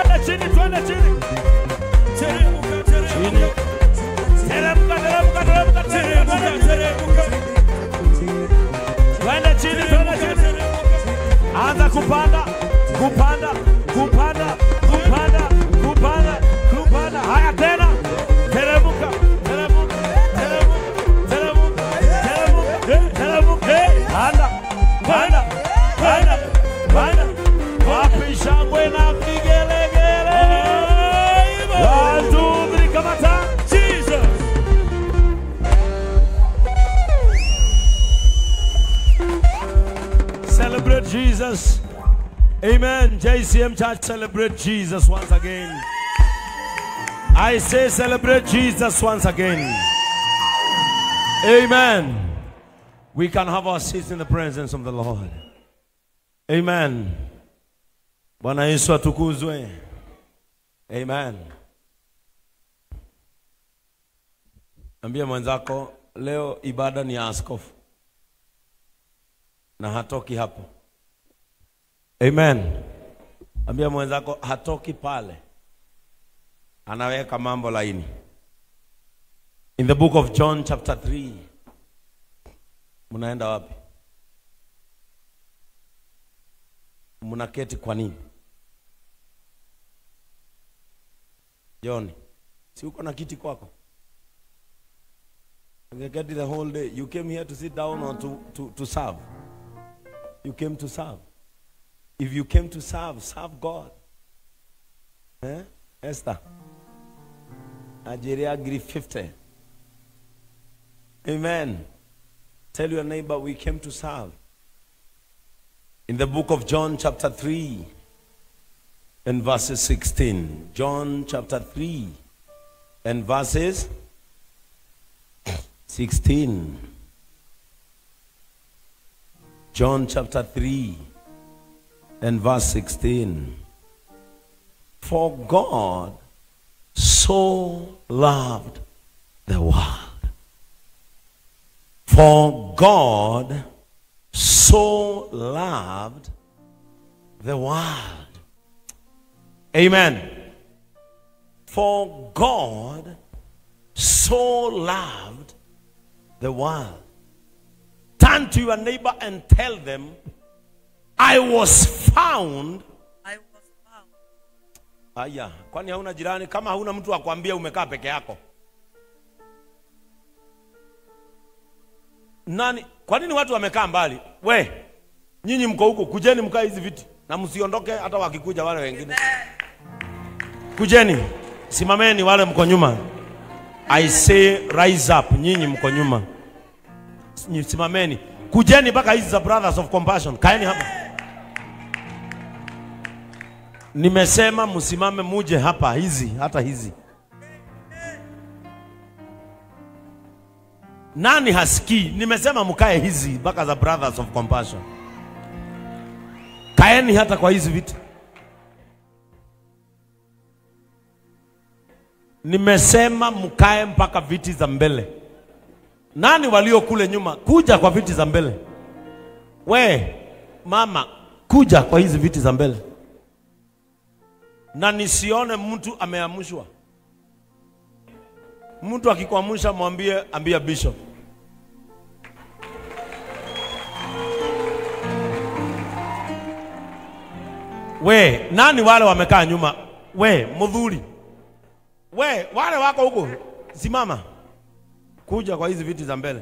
Twende chini, twende chini. Teremka, teremka. Teremka, teremka, teremka, Teremka, teremka. Twende chini, twende chini. Anza kupanda, kupanda, kupanda, kupanda, kupanda, kupanda. Haya tena. Teremka, teremka, teremka, teremka, teremka, teremka. Panda, panda, panda, panda. Wapi shangwe na vigelegele? 1, 2, 3, kamata. Jesus. Celebrate Jesus. Amen. JCM Church, celebrate Jesus once again. I say celebrate Jesus once again. Amen. We can have our seats in the presence of the Lord. Amen. Bwana Yesu atukuzwe. Amen. Ambia mwenzako leo ibada ni ya askofu na hatoki hapo. Amen. Ambia mwenzako hatoki pale. Anaweka mambo laini. In the book of John chapter 3. Mnaenda wapi? Mnaketi kwa nini? John, si uko na kiti kwako? Ungeketi the whole day. You came here to sit down or to serve. You came to serve. If you came to serve, serve God. Eh? Esther. Nigeria agree 50. Amen. Tell your neighbor we came to serve. In the book of John chapter 3 and verses 16. John chapter 3 and verses 16. John chapter 3 and verse 16. For God so loved the world. For God so loved the world. Amen. For God so loved the world. Turn to your neighbor and tell them, I was found. I was found. Aya, kwani hauna jirani? Kama hauna mtu akwambia umekaa peke yako. Nani? Kwa nini watu wamekaa mbali? We, nyinyi mko huko, kujeni mkae hizi viti na msiondoke hata wakikuja wale wengine. Kujeni, simameni wale mko nyuma. I say rise up, nyinyi mko nyuma. Simameni. Kujeni mpaka hizi za Brothers of Compassion. Kaeni hapa. Nimesema msimame muje hapa hizi, hata hizi. Nani hasikii? Nimesema mkae hizi mpaka za Brothers of Compassion. Kaeni hata kwa hizi viti. Nimesema mkae mpaka viti za mbele. Nani walio kule nyuma? Kuja kwa viti za mbele. We, mama, kuja kwa hizi viti za mbele. Na nisione mtu ameamshwa. Mtu akikuamsha mwambie, ambia bishop. We, nani wale wamekaa nyuma? We, mudhuri. We, wale wako huko, simama. Kuja kwa hizi viti za mbele.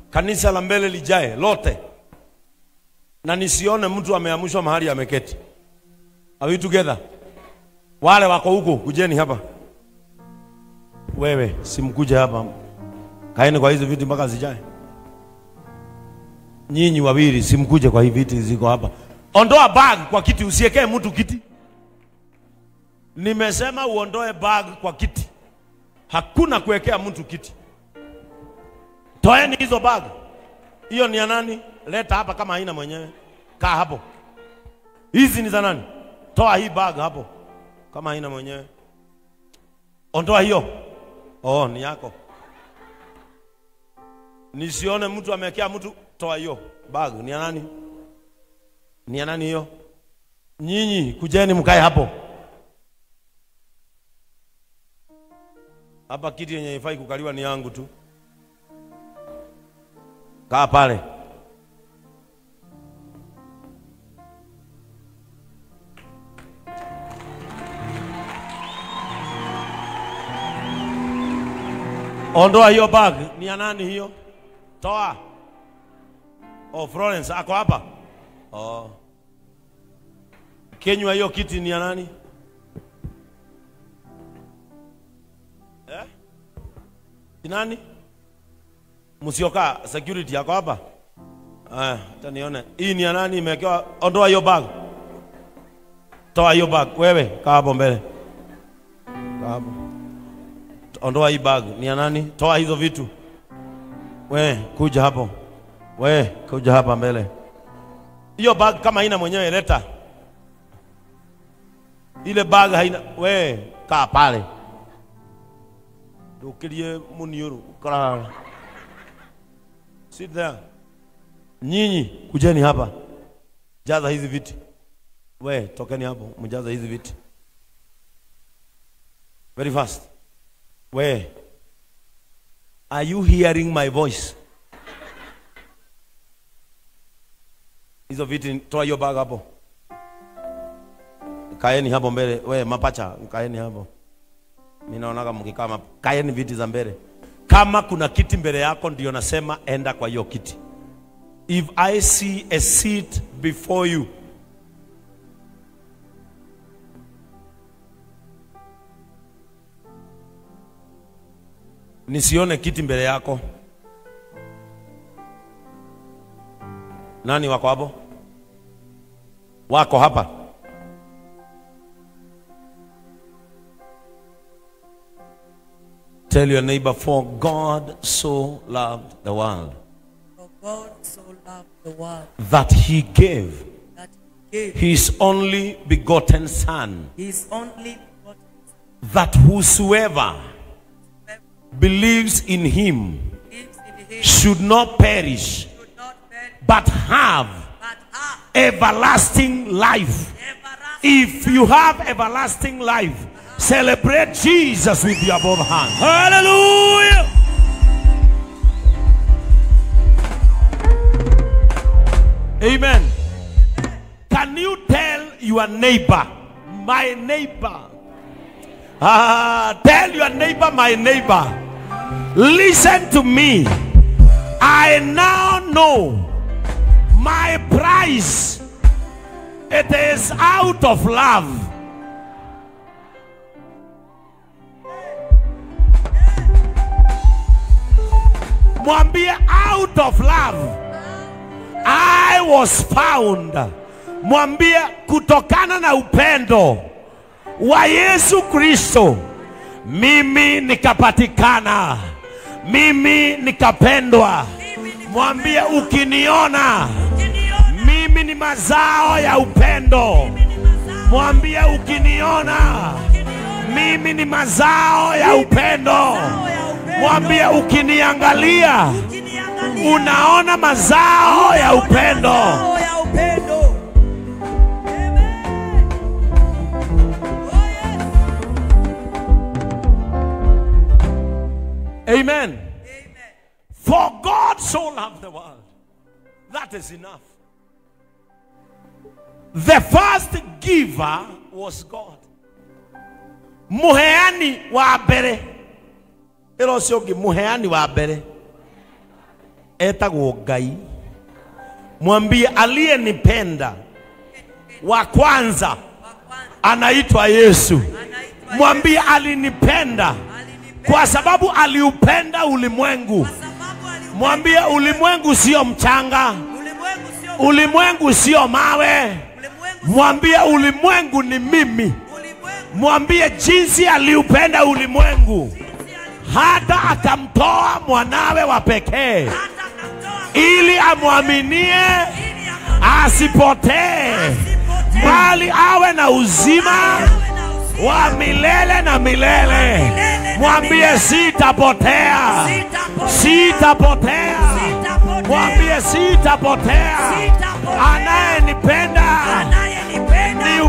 Kanisa la mbele lijae lote. Na nisione mtu ameamshwa mahali ameketi. Are we together? Wale wako huko, kujeni hapa. Wewe, simkuje hapa. Kaeni kwa hizi viti mpaka zijae. Nyinyi wawili simkuje kwa hivi viti ziko hapa. Ondoa bag kwa kiti, usiekee mtu kiti. Nimesema uondoe bag kwa kiti. Hakuna kuwekea mtu kiti. Toeni hizo bag. Hiyo ni ya nani? Leta hapa kama haina mwenyewe. Kaa hapo. Hizi ni za nani? Toa hii bag hapo. Kama haina mwenyewe. Ondoa hiyo. Oh, ni yako. Nisione mtu amewekea mtu, toa hiyo bag. Ni ya nani? Ni ya nani hiyo? Nyinyi kujeni mkae hapo. Hapa kiti yenye haifai kukaliwa ni yangu tu. Kaa pale. Ondoa hiyo bag. Ni ya nani hiyo? Toa. Oh, Florence ako hapa. Oh. Kenywa hiyo kiti ni ya nani? Eh? Ni nani? Musioka security yako hapa. Ah, acha nione. Hii ni ya nani imewekewa? Ondoa hiyo bag. Toa hiyo bag. Wewe kaa hapo mbele. Kaa hapo. Ondoa hii bag. Ni ya nani? Toa hizo vitu. We, kuja hapo. We, kuja hapa mbele. Hiyo bag kama haina mwenyewe leta. Ile bag haina. We, kaa pale. Ndukirie muniuru. Kaa. Sit there. Nyinyi kujeni hapa. Jaza hizi viti. We, tokeni hapo, mjaza hizi viti. Very fast. We, are you hearing my voice? Hizo viti, toa hiyo bag hapo. Kaeni hapo mbele. We, mapacha, kaeni hapo. Mimi naona mkikaa, kaeni viti za mbele. Kama kuna kiti mbele yako ndio nasema enda kwa hiyo kiti. If I see a seat before you, nisione kiti mbele yako. Nani wako hapo? Wako hapa. Tell your neighbor, for God so loved the world. For God so loved the world. That he gave. That he gave. His only begotten Son. His only begotten Son. That whosoever believes in him should not perish, but have everlasting life. If you have everlasting life, celebrate Jesus with your both hands. Hallelujah. Amen. Can you tell your neighbor, my neighbor? Tell your neighbor, my neighbor. Listen to me. I now know my price. It is out of love. Mwambie, out of love I was found. Mwambie, kutokana na upendo wa Yesu Kristo mimi nikapatikana, mimi nikapendwa. Mwambie, ukiniona mimi ni mazao ya upendo. Mwambie, ukiniona mimi ni mazao ya upendo. Mwambie, ukiniangalia unaona mazao ya upendo. Amen. Amen. For God so loved the world. That is enough. The first giver was God. Muheani wa mbere. Ero cio ngi muheani wa mbere etagwo Ngai. Mwambie, aliyenipenda wa kwanza anaitwa Yesu. Mwambie, alinipenda kwa sababu aliupenda ulimwengu. Mwambie, ulimwengu sio mchanga, ulimwengu sio mawe. Mwambie, ulimwengu ni mimi. Mwambie jinsi aliupenda ulimwengu hata akamtoa mwanawe wa pekee, ili amwaminie asipotee, bali awe na uzima wa milele na milele. Mwambie, sitapotea, sitapotea. Mwambie, sitapotea. Anayenipenda ni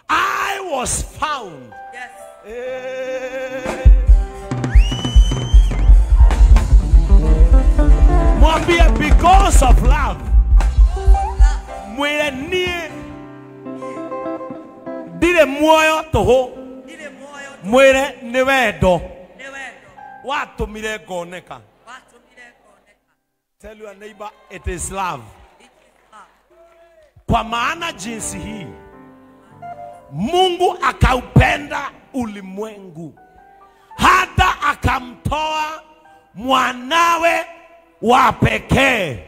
I was found. Yes. Mwambie because of love. Mwire nie ndire muoyo tuhu. Mwire ni wendo watumire ngoneka. Tell your neighbor it is love. Kwa maana jinsi hii Mungu akaupenda ulimwengu hata akamtoa mwanawe wa pekee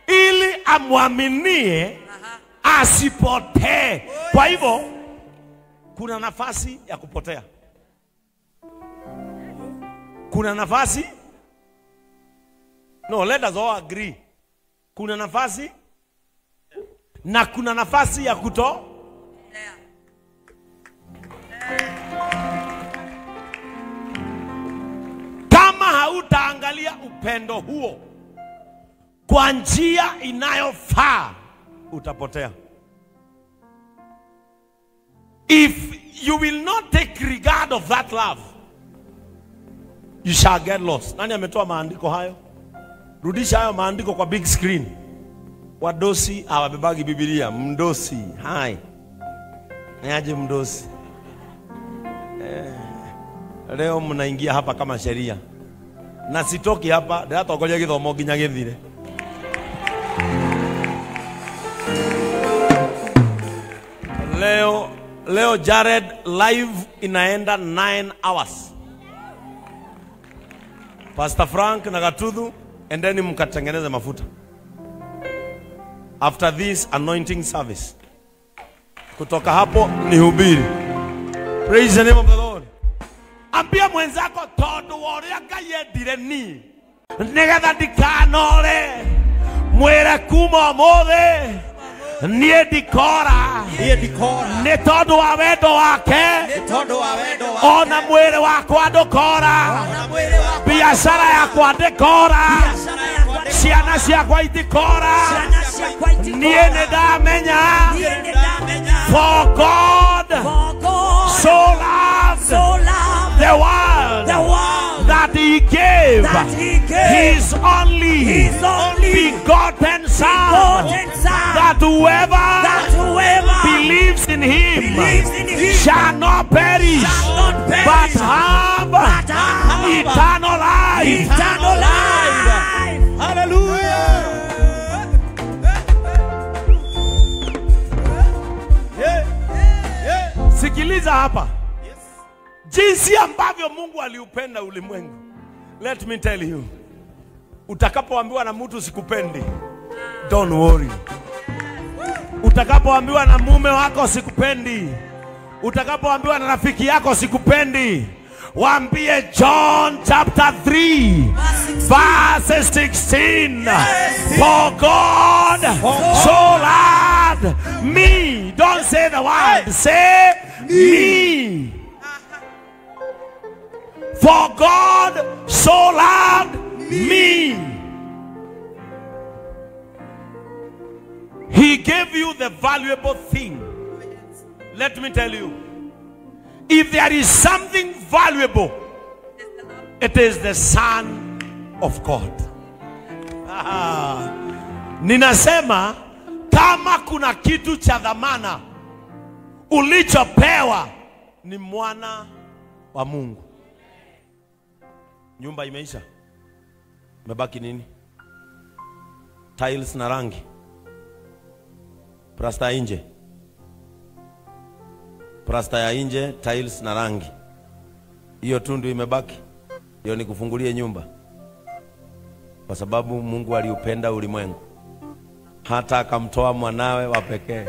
ili amwaminie asipotee. Kwa hivyo kuna nafasi ya kupotea. Kuna nafasi? No, let us all agree. Kuna nafasi na kuna nafasi ya kuto. Kama hautaangalia upendo huo kwa njia inayofaa, utapotea. If you will not take regard of that love, you shall get lost. Nani ametoa maandiko hayo? Rudisha hayo maandiko kwa big screen. Wadosi hawabebagi Biblia. Mdosi, hai. Niaje mdosi? Leo mnaingia hapa kama sheria. Na sitoki hapa, ndiratongoria githomo nginya githire. Leo Jared live inaenda 9 hours. Pastor Frank na Gatuthu, endeni mkatengeneze mafuta. After this anointing service, kutoka hapo ni hubiri. Praise the name of the Lord. Ambia mwenzako tondu wa uria Ngai endire ni nigetha ndikanore mwire kuma umuthi nie ndikora ni tondu wa wendo wake, ona mwiri wakwa ndukora, biashara yakwa ndikora, ciana ciakwa itikora, nie ni ndamenya. For God so loved the world that he gave his only begotten Son, that whoever believes in him shall not perish, but have eternal life. Hallelujah. Sikiliza hapa. Jinsi ambavyo Mungu aliupenda ulimwengu. Let me tell you. Utakapoambiwa na mtu sikupendi, don't worry. Utakapoambiwa na mume wako sikupendi, utakapoambiwa na rafiki yako sikupendi, waambie John chapter 3 verse 16. For God so loved me. Don't say the word, say me. For God so loved me. He gave you the valuable thing. Let me tell you, if there is something valuable, it is the Son of God. Ninasema kama kuna kitu cha dhamana ulichopewa ni mwana wa Mungu. Nyumba imeisha. Mebaki nini? Tiles na rangi. Plasta nje. Plasta ya nje, tiles na rangi. Hiyo tundu imebaki. Hiyo ni kufungulie nyumba. Kwa sababu Mungu aliupenda ulimwengu hata akamtoa mwanawe wa pekee,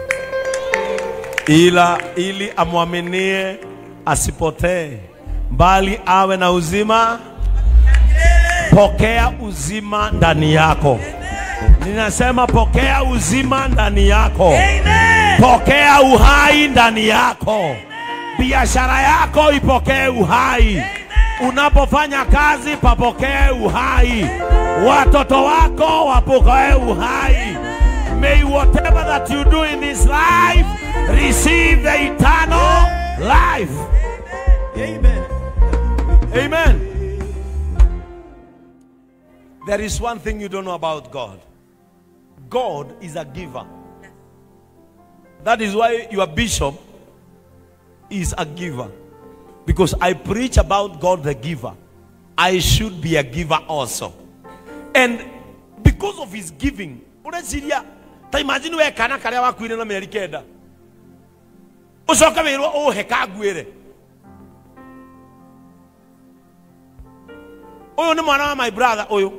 ila ili amwaminie asipotee, bali awe na uzima. Pokea uzima ndani yako. Ninasema pokea uzima ndani yako. Amen. Pokea uhai ndani yako. Biashara yako ipokee uhai. Unapofanya kazi papokee uhai. Watoto wako wapokee uhai. May whatever that you do in this life receive the eternal Life. Amen. Amen. There is one thing you don't know about God. God is a giver. That is why your bishop is a giver. Because I preach about God the giver. I should be a giver also. And because of his giving, ureciria ta imagine we kana karia wakuire na mieri kenda. Ucoke wirwo uhe kanguire. Uyu ni mwana wa my brother uyu.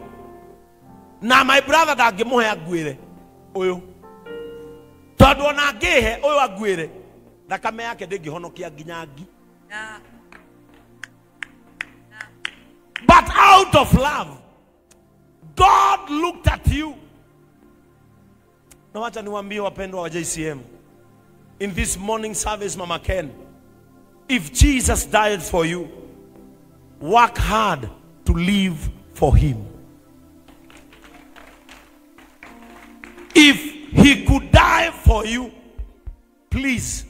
Na my brother ndangĩmũhe anguĩre uyu. Tondu ona angĩhe uyu anguĩre, thakame yake ndĩngĩhonokia nginya ngi. But out of love, God looked at you. Na wacha niwaambie wapendwa wa JCM, in this morning service, Mama Ken, if Jesus died for you, work hard to live for him. If he could die for you, please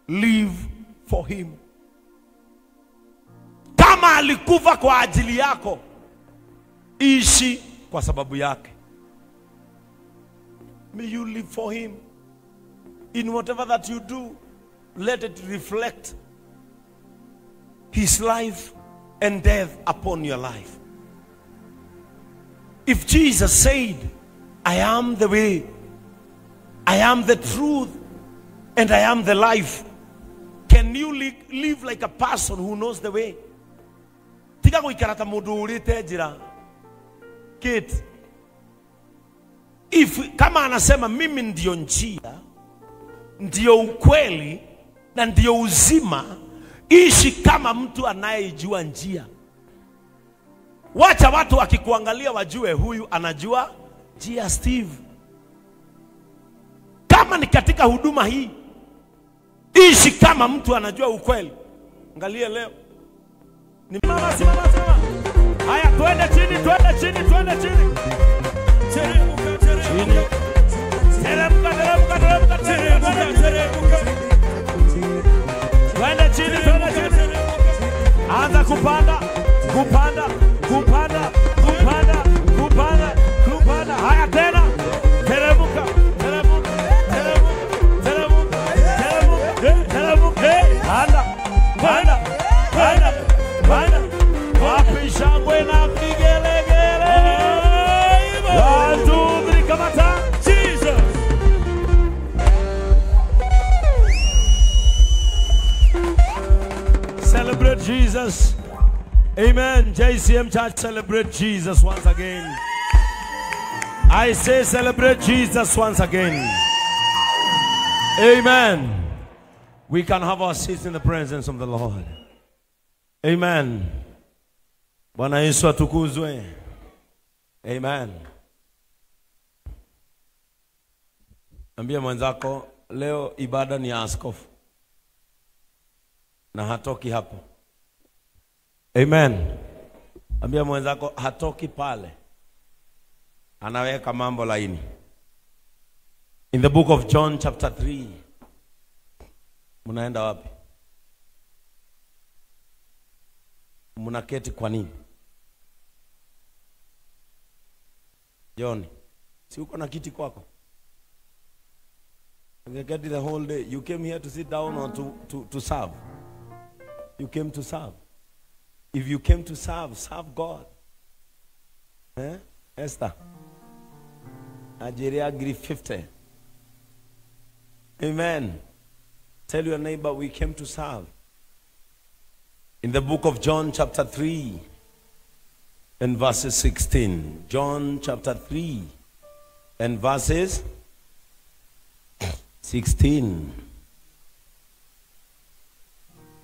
live for him. Kama alikufa kwa ajili yako, ishi kwa sababu yake. May you live for him. In whatever that you do, let it reflect his life and death upon your life. If Jesus said, I am the way, I am the truth, and I am the life, can you live like a person who knows the way? Tiga guikara ta mundu urite njira. Kate, if kama anasema mimi ndio njia, ndio ukweli na ndio uzima, ishi kama mtu anayejua njia. Wacha watu wakikuangalia wajue huyu anajua njia. Steve, kama ni katika huduma hii, ishi kama mtu anajua ukweli. Angalia leo. Ni mama, simama, simama. Haya, twende chini, twende chini, twende chini. Teremka, teremka. Teremka, teremka, teremka, teremka, teremka. Twende chini, twende chini. Anza kupanda, kupanda, kupanda, kupanda, kupanda, kupanda. Haya tena. Teremka, teremka, teremka, teremka, teremka, teremka. Panda, panda, panda, panda. Wapi shangwe na vigelegele? 1, 2, 3, kamata. Jesus. Celebrate Jesus. Amen. JCM Church, celebrate Jesus once again. I say celebrate Jesus once again. Amen. We can have our seats in the presence of the Lord. Amen. Bwana Yesu atukuzwe. Amen. Ambia mwenzako leo ibada ni ya askofu na hatoki hapo. Amen. Ambia mwenzako hatoki pale. Anaweka mambo laini. In the book of John chapter 3. Mnaenda wapi? Mnaketi kwa nini? John, si uko na kiti kwako? Ungeketi the whole day. You came here to sit down or to serve? You came to serve. If you came to serve, serve God. Eh? Esther. Nigeria agree 50. Amen. Tell your neighbor we came to serve. In the book of John chapter 3 and verses 16. John chapter 3 and verses 16.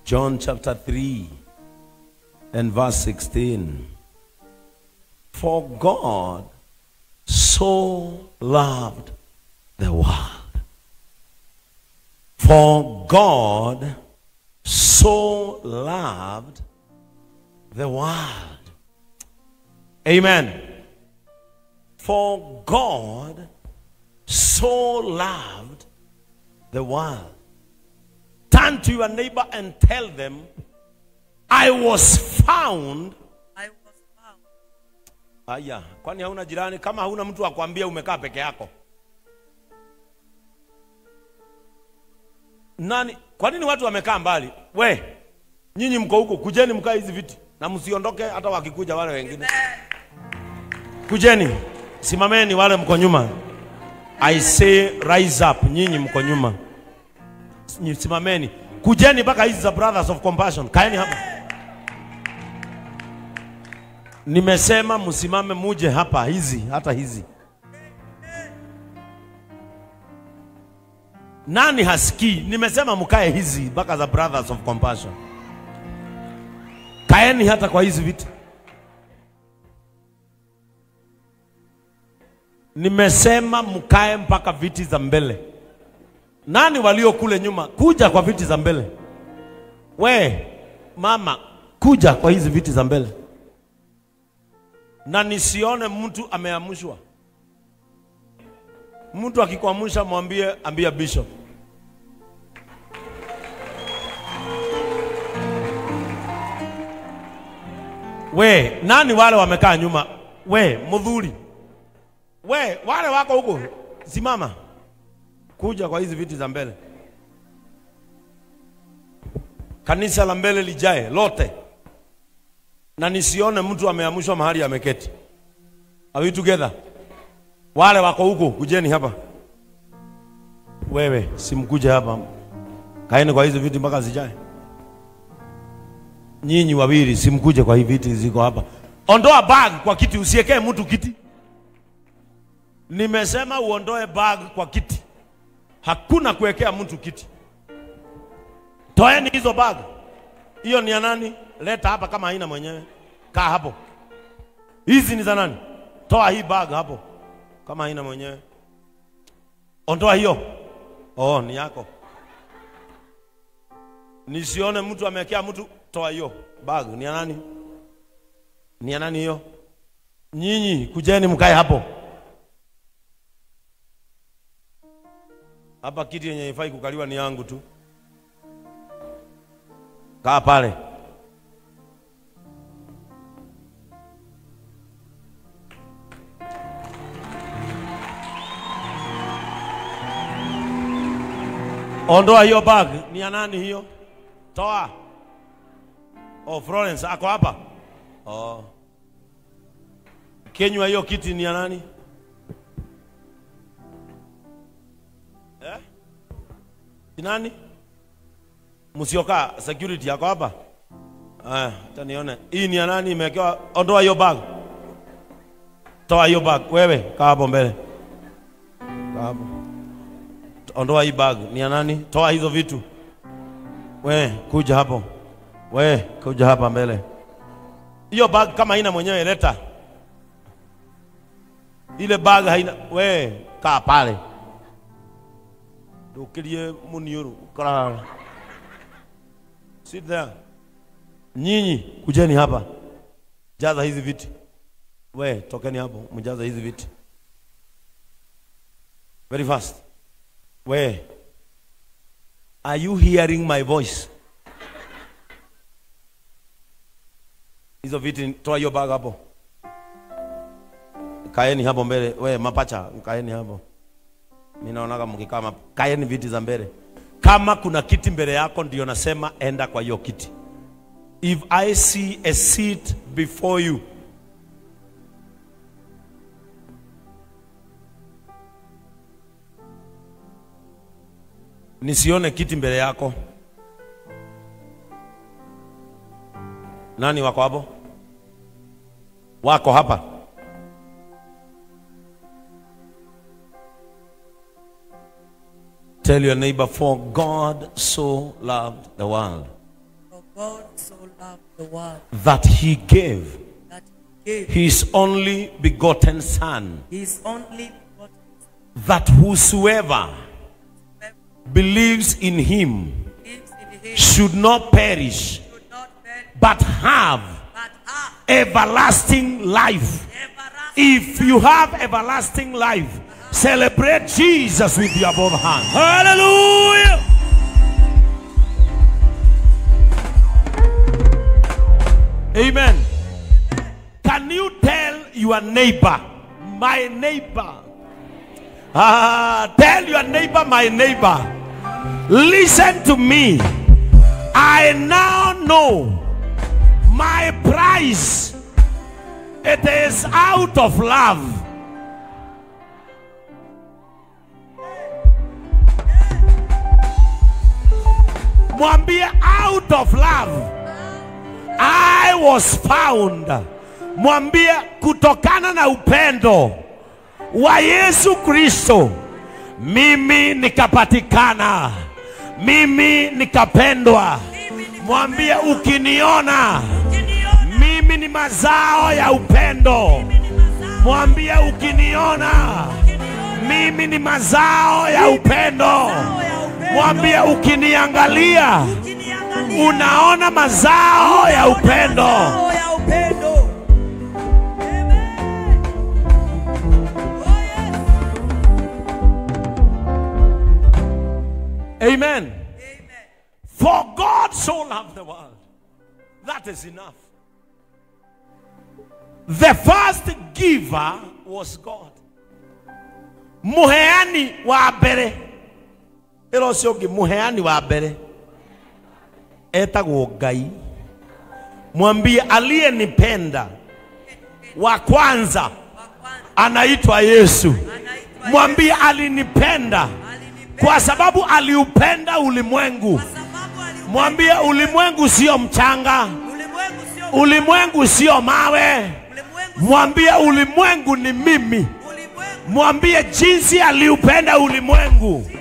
John chapter 3 and verse 16. For God so loved the world. For God so loved the world. Amen. For God so loved the world. Turn Turn to your neighbor and tell them, I was found. I was found. Aya, kwani hauna jirani? Kama hauna mtu akwambia umekaa peke yako. Nani? Kwa nini watu wamekaa mbali? We, nyinyi mko huko, kujeni mkae hizi viti na msiondoke hata wakikuja wale wengine. Kujeni, simameni wale mko nyuma. I say rise up, nyinyi mko nyuma. Simameni. Kujeni mpaka hizi za Brothers of Compassion. Kaeni hapa. Nimesema msimame muje hapa hizi, hata hizi. Nani hasikii? Nimesema mkae hizi mpaka za Brothers of Compassion. Kaeni hata kwa hizi viti. Nimesema mkae mpaka viti za mbele. Nani walio kule nyuma? Kuja kwa viti za mbele. We, mama, kuja kwa hizi viti za mbele. Na nisione mtu ameamshwa. Mtu akikuamsha mwambie, ambia bishop. We, nani wale wamekaa nyuma? We, mudhuri. We, wale wako huko, simama. Kuja kwa hizi viti za mbele. Kanisa la mbele lijae lote. Na nisione mtu ameamshwa mahali ameketi. Are we together? Wale wako huko, kujeni hapa. Wewe, simkuje hapa. Kaeni kwa hizi viti mpaka zijae. Nyinyi wawili simkuje kwa hivi viti ziko hapa. Ondoa bag kwa kiti, usiwekee mtu kiti. Nimesema uondoe bag kwa kiti. Hakuna kuwekea mtu kiti. Toeni hizo bag. Hiyo ni ya nani? Leta hapa kama haina mwenyewe. Kaa hapo. Hizi ni za nani? Toa hii bag hapo. Kama haina mwenyewe. Ondoa hiyo. Oh, ni yako. Nisione mtu amewekea mtu, toa hiyo bag. Ni ya nani? Ni ya nani hiyo? Nyinyi kujeni mkae hapo. Hapa kiti yenye haifai kukaliwa ni yangu tu. Kaa pale. Ondoa hiyo bag. Ni ya nani hiyo? Toa. Oh, Florence ako hapa. Oh. Kenywa hiyo kiti ni ya nani? Eh? Ni nani? Msioka security yako hapa. Ah, acha nione. Hii ni ya nani imewekewa? Ondoa hiyo bag. Toa hiyo bag. Wewe kaa hapo mbele. Kaa hapo. Ondoa hii bag. Ni ya nani? Toa hizo vitu. We, kuja hapo. We, kuja hapa mbele. Hiyo bag kama haina mwenyewe leta. Ile bag haina, we, kaa pale. Ndukirie muniuru, kaa. Sit there. Nyinyi kujeni hapa. Jaza hizi viti. We, tokeni hapo, mjaza hizi viti. Very fast. We, are you hearing my voice? Hizo viti, toa hiyo bag hapo. Kaeni hapo mbele. We, mapacha, kaeni hapo. Mimi naona mkikaa, kaeni viti za mbele. Kama kuna kiti mbele yako ndio nasema enda kwa hiyo kiti. If I see a seat before you, nisione kiti mbele yako. Nani wako hapo? Wako hapa. Tell your neighbor, for God so loved the world. For God so loved the world. That he gave. That he gave. His only begotten Son. His only begotten Son. That whosoever believes in him should not perish, but have everlasting life. If you have everlasting life, celebrate Jesus with your both hands. Hallelujah. Amen. Can you tell your neighbor, my neighbor? Tell your neighbor, my neighbor. Listen to me. I now know my price. It is out of love. Mwambie, out of love I was found. Mwambie, kutokana na upendo wa Yesu Kristo mimi nikapatikana, mimi nikapendwa. Mwambie, ukiniona mimi ni mazao ya upendo. Mwambie, ukiniona mimi ni mazao ya upendo. Mwambie, ukiniangalia unaona mazao ya upendo. Amen. For God so loved the world. That is enough. The first giver was God. Muheani wa mbere. Ĩro ũcio ũngĩ muheani wa mbere etagwo Ngai. Mwambie, aliyenipenda wa kwanza anaitwa Yesu. Mwambie, alinipenda kwa sababu aliupenda ulimwengu. Mwambie, ulimwengu sio mchanga, ulimwengu sio mawe. Mwambie, ulimwengu ni mimi. Mwambie jinsi aliupenda ulimwengu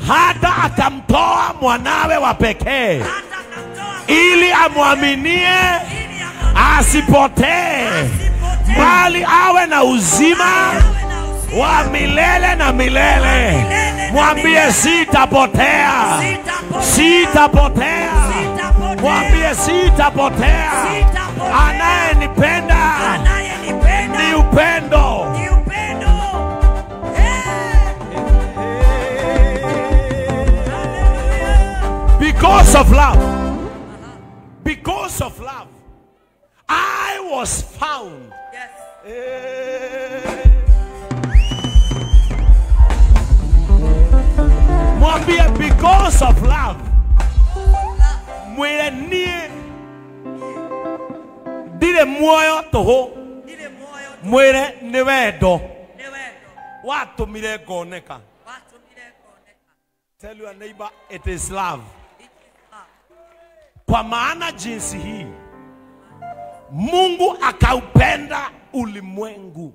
hata akamtoa mwanawe wa pekee ili amwaminie asipotee, bali awe na uzima wa milele na milele. Mwambie, sitapotea, sitapotea. Mwambie, sitapotea. Anayenipenda ni upendo. Because of love. Because of love, I was found. Yes. Mwambie, because of love. Mwire nie ndire muoyo tuhu. Mwire ni wendo watumire ngoneka. Tell your neighbor, it is love. Kwa maana jinsi hii Mungu akaupenda ulimwengu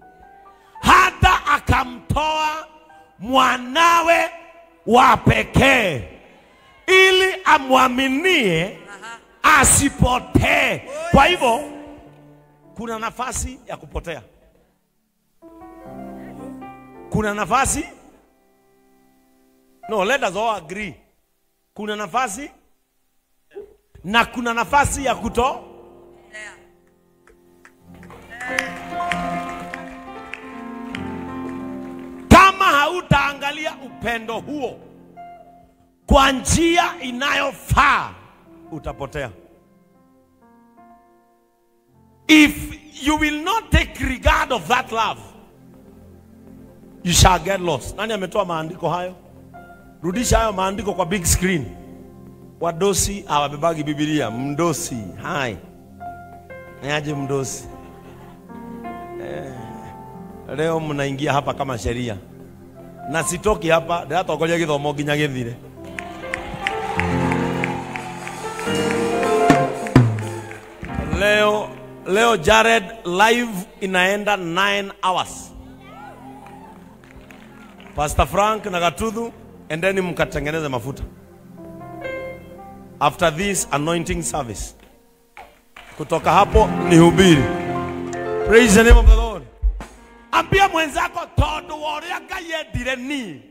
hata akamtoa mwanawe wa pekee ili amwaminie asipotee. Kwa hivyo kuna nafasi ya kupotea. Kuna nafasi? No, let us all agree. Kuna nafasi na kuna nafasi ya kuto. Kama hautaangalia upendo huo kwa njia inayofaa, utapotea. If you will not take regard of that love, you shall get lost. Nani ametoa maandiko hayo? Rudisha hayo maandiko kwa big screen. Wadosi hawabebagi Biblia. Mdosi, hai. Niaje mdosi? Leo mnaingia hapa kama sheria. Na sitoki hapa, ndĩratongoria gĩthomo nginya gĩthire. Leo Jared live inaenda 9 hours. Pastor Frank na Gatuthu, endeni mkatengeneze mafuta. After this anointing service, kutoka hapo ni hubiri. Praise the name of the Lord. Ambia mwenzako, tondu wa ũrĩa Ngai endire ni.